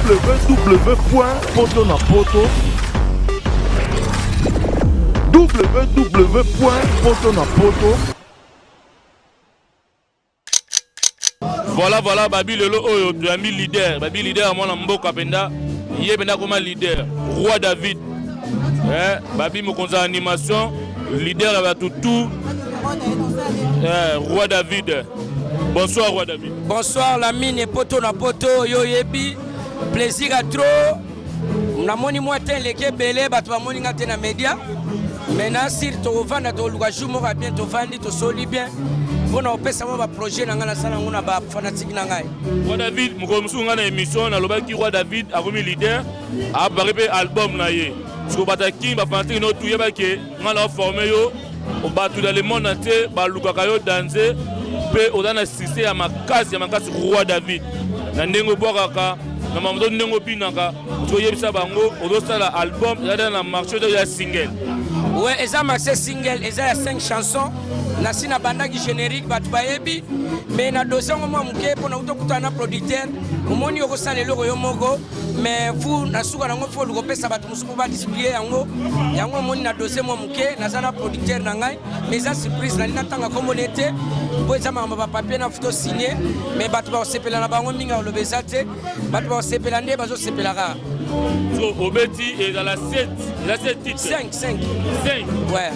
www.poto na poto www.poto na poto. Voilà, voilà, babi lelo oyo toyambi leader, babi leader mwana mboka mpenza, ye mpenza akoma leader, roi David. Eh, babi mokonzi ya animation, leader ya bato tout. Eh, roi David. Bonsoir roi David. Bonsoir Lamine poto na poto yo yebi plaisir à trop namoni mwa te eleki ebele bato bamoni nga te na media mais na sir tokovanda tokoluka jour moko ya bien tovandi tosoli bien mpo na kopesa mwa baprojet na ngai nasala yango na bafanatike na ngai. Roi David, mokolo mosusu ngai na émission nalobaki Roi David akomi leader, apare mpe album na ye siko bato ya king bafanatike no tu yebaki ngai na oforme yo bato dans le monde entier balukaka yo danze mpe oza na succès ya makasi ya makasi roi David na ndenge obwakaka na mamoto ndenge obinaka ozoyebisa bango ozosala album eza na marché oza ya single. We eza marché single eza ya 5 chansons nasi nabandaki générique bato bayebi mais na dossier yango mwa moke mpo nauta okutana na producteur omoni okosala eloko yo moko mais fu na suka nango fo oluka opesa bato mosusu mpo badisiplie yango yango omoni na dossier mwa moke naza na producteur na ngai mais eza surprise nali natanga nkombo ne te mpo eza makambo bapapier na futo signe mais bato bakosepela na bango mingi akoloba eza te bato bakosepela nde bazosepela kaka. So obeti ezala 7 eza 7 titre 5 5 5 ouais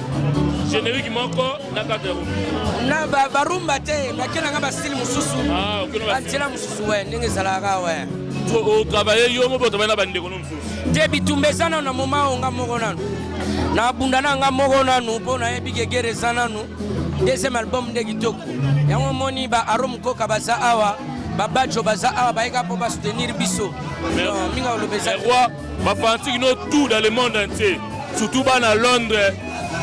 générique moko na kati ya rumba na barumba te bake nanga bastyle mosusu banzela mosusu we ndenge ezalaka we. Otravaille yo moko otravaille na bandeko no mosusu te bitumba eza nano na moma oyo nga moko nanu nabunda na nga moko nanu mpo nayebi ke guerre eza nanu deuxième album nde kitoko yango omoni ba arom koka baza awa babajo baza awa bayeka mpo basoutenir biso mingi oloba eza roi bafanatike no tout dans le monde entier surtout bana Londres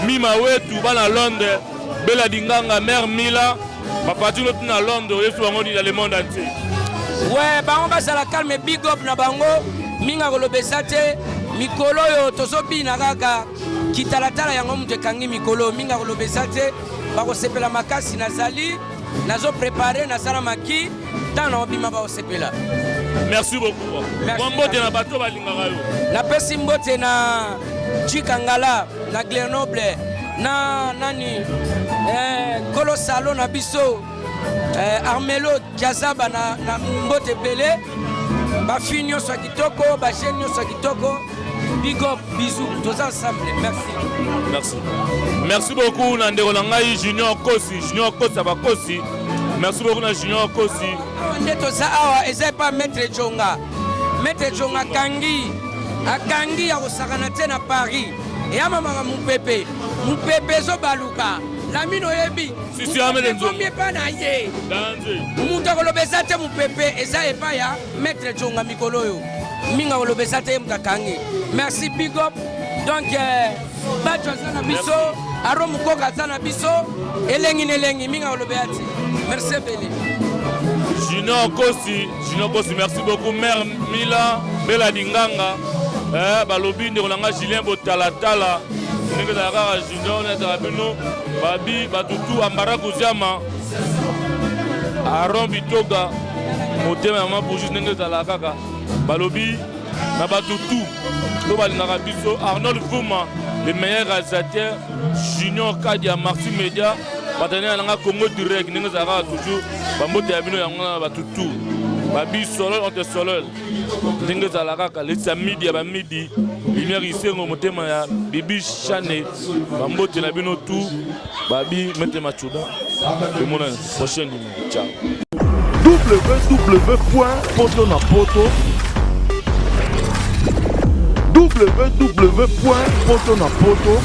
mima wetu bana Londres Bela Dinganga mère Mila bafanatike no tout na Londres oyesu bango ni dans le monde entier. We bango bazala calme big up na bango mingi akoloba eza te mikolo oyo tozobina kaka kitalatala yango moto ekangi mikolo mingi akoloba eza te bakosepela makasi nazali nazo prepare nasala maki ntango na obima bakosepela. Merci beaucoup. Mwa mbote na bato balingaka yo. Napesi mbote na Chikangala na Grenoble na nani kolo salo na biso Armelo Kiazaba na mbote ebele bafi nyonso ya kitoko bajeune nyonso ya kitoko big up bisous toza ensemble merci. Merci. Merci beaucoup na ndeko na ngai Junior Kosi, Junior Kosi abakosi. Merci beaucoup na Junior Kosi. Awa nde toza awa eza epa Maître Jonga. Maître Jonga akangi akangi ya kosakana te na Paris. Eyamamaka mopepe mopepe ezobaluka Lamine oyebi ekomi epai na ye moto akoloba eza te mopepe eza epai ya Maître Jonga mikolo oyo mingi akoloba eza te ye moto akangi. Merci big up donc bato aza na biso aro mokoka aza na biso elengi na elengi mingi akoloba ya te merci ebele. Junior Kosi, Junior Kosi, merci beaucoup. Mère Mila, Bela Dinganga, eh, balobi ndeko na nga Julien Botalatala, ndenge ezalaka kaka Junior ezalaka bino babi batutu Ambara Kuziama, Aaron Bitoga, motema ya mama Bourgis ndenge ezalaka kaka balobi na bato tout oyo balingaka biso Arnold Vuma le meilleur réalisateur Junior Kadia Marti Media partenaire nanga Congo Direct ndenge ezalaka toujours bambote ya bino yango na bato tout babi solol entre solol ndenge ezalaka kaka letisa midi ya bamidi lumière isengo motema ya bibi chane bambote na bino tout babi mete machuda tomonana prochaine numéro ciao. www.potonapoto www.potonapoto.